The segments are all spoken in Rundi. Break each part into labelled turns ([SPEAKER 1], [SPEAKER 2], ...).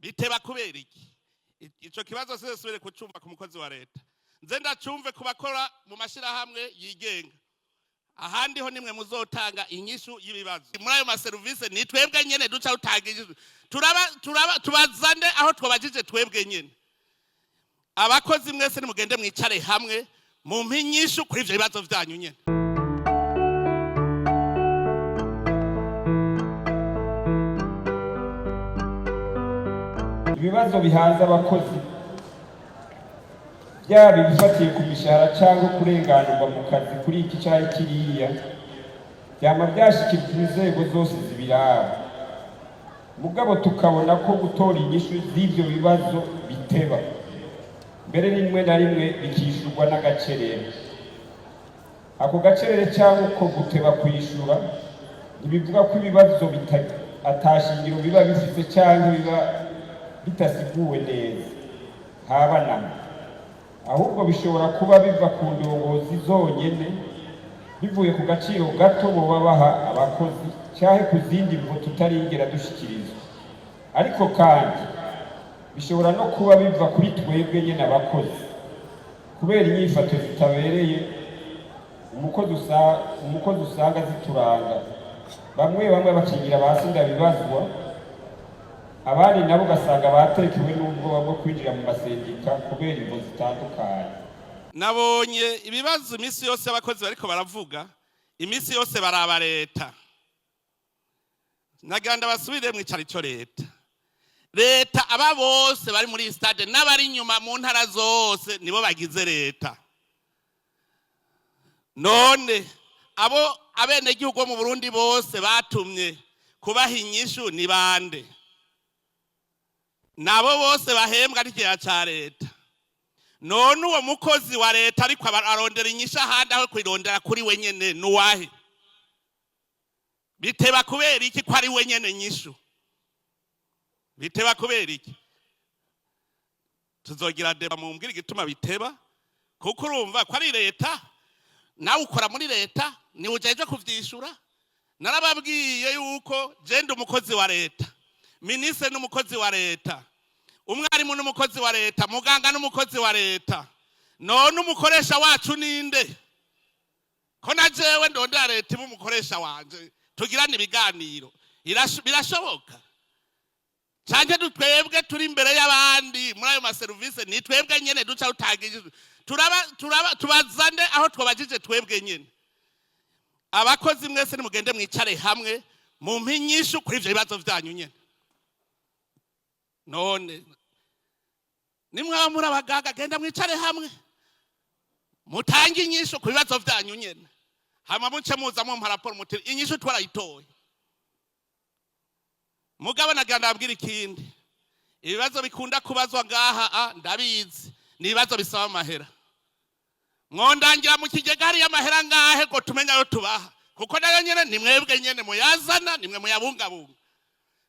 [SPEAKER 1] Biteba kubera iki? Ico kibazo sinzosubire kucumva ku mukozi wa leta, nze ndacumve ku bakora mu mashirahamwe yigenga. Ahandi ho nimwe muzotanga inyishu y'ibibazo muri ayo maserivisi. Ni twebwe nyene duca dutanga inyishu. Turaba tubazane aho twabajije twebwe nyene. Abakozi mwese nimugende mwicare hamwe, mumpe inyishu kuri ivyo bibazo vyanyu nyene.
[SPEAKER 2] Ibibazo bihanze abakozi, byaba ibifatiye ku mishahara cyangwa kurenganurwa mu kazi kuri iki cyangwa kiriya, byama byashyikirijwe inzego zose zibiraba, mugabo tukabona ko gutora inyishu z'ibyo bibazo biteba, mbere rimwe na rimwe bikishyurwa n'agacerere. Ako gacerere cyangwa uko guteba kwishyura ntibivuga ko ibibazo atashingiro biba bifite cyangwa biba bitasiguwe neza haba namba, ahubwo bishobora kuba biva ku ndongozi zonyene, bivuye ku gaciro gato boba baha abakozi, cyangwa ku zindi mvo tutarigera dushyikirizwa. Ariko kandi bishobora no kuba biva kuri twebwe nyene abakozi, kubera inyifato zitabereye umukozi usanga zituranga. Bamwe bamwe bakigira ba sindabibazwa, abandi nabo ugasanga batekewe n'ubwoba bwo kwinjira mu masendika kubera imvo zitandukanye.
[SPEAKER 1] Nabonye ibibazo iminsi yose abakozi bariko baravuga, iminsi yose baraba leta. Nagira ndabasubire mwicara ico leta. Leta, aba bose bari muri iyi stade n'abari inyuma mu ntara zose nibo bagize leta. None abo abenegihugu bo mu Burundi bose batumye kubaha inyishu ni bande? Nabo bose bahembwa n'ikigega ca leta. None uwo mukozi wa leta ariko arondera inyishu ahandi aho kwirondera kuri we nyene nuwahe? Biteba kubera iki ko ari we nyene nyishu? Biteba kubera iki? Tuzogira débat, mumbwire igituma biteba, kuko urumva ko ari leta, nawe ukora muri leta, niwe ujejwe kuvyishura. Narababwiye yuko je ndi umukozi wa leta, minisitiri n'umukozi wa leta, umwarimu n'umukozi wa leta, muganga n'umukozi wa leta. None umukoresha wacu ninde, ko na jewe ndondera leta iba umukoresha wanje, tugirane ibiganiro? Birashoboka? Canke twebwe turi imbere y'abandi muri ayo maserivisi, ni twebwe nyene duca dutanga inyishu. Turaba tubazane aho twabajije twebwe nyene. Abakozi mwese nimugende mwicare hamwe, mumpe inyishu kuri ivyo bibazo vyanyu nyene. None nimwaba muri abagaga, genda mwicare hamwe, mutange inyishu ku bibazo vyanyu nyene, hama muce muza mumpa raporo muti inyishu twarayitoye. Mugabo nagira ndababwira ikindi: ibibazo bikunda kubazwa ngaha, ndabizi, ni ibibazo bisaba amahera. Mwondangira mu kigega hariyo amahera ngahe ngo tumenye ayo tubaha? Kuko nayo nyene ni mwebwe nyene muyazana, nimwe muyabungabunga.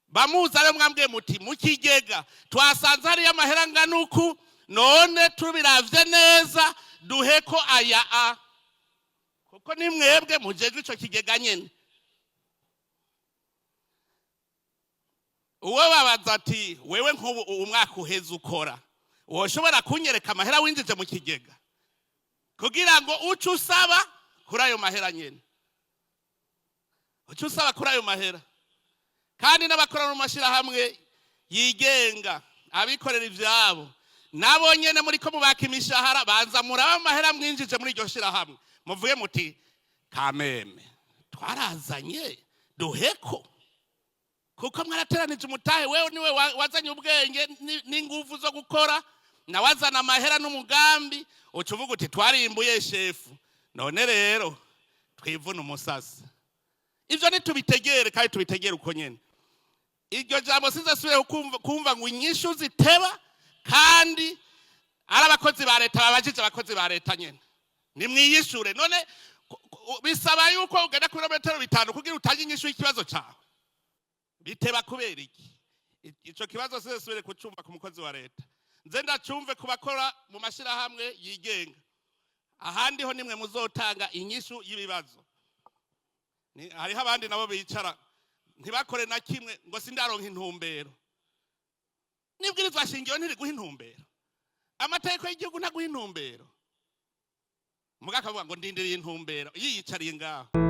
[SPEAKER 1] Bamuza rero mwambwiye muti mu kigega twasanze hariyo amahera angana uku, none tubiravye neza duheko aya a, kuko ni mwebwe mujejwe ico kigega nyene. Uwo babaza ati: "Wewe nk'ubu umwaka uheze ukora, woshobora kunyereka amahera winjije mu kigega?" Kugira ngo uce usaba kuri ayo mahera nyene, uce usaba kuri ayo mahera. Kandi n'abakora mu mashyirahamwe yigenga, abikorera ivyabo, nabo nyene muriko mubaka imishahara, banza muraba amahera mwinjije muri iryo shirahamwe, muvuge muti kameme twarazanye duheko, kuko mwarateranije umutahe. Wewe niwe wazanye ubwenge n'inguvu zo gukora, nawe azana amahera n'umugambi, uca uvuga uti twarimbuye shefu, none rero twivuna umusasi. Ivyo nitubitegere kandi tubitegere uko nyene. Iryo jambo sinzasubire kumva ngo inyishu ziteba kandi ari abakozi ba leta babajije abakozi ba leta nyene. Nimwiyishure. None bisaba yuko ugenda ku birometero 5 kugira utange inyishu y'ikibazo cawe? Biteba kubera iki? Ico kibazo sinzasubire kucumva ku mukozi wa leta, nze ndacumve ku bakora mu mashirahamwe yigenga. Ahandi ho nimwe muzotanga inyishu y'ibibazo. Hariho abandi nabo bicara ntibakore na kimwe ngo sindaronka intumbero. N'ibwirizwa shingiro ntiriguha intumbero, amategeko y'igihugu ntaguha intumbero. Muga akavuga ngo ndindiriye intumbero, yiyicariye ngaho.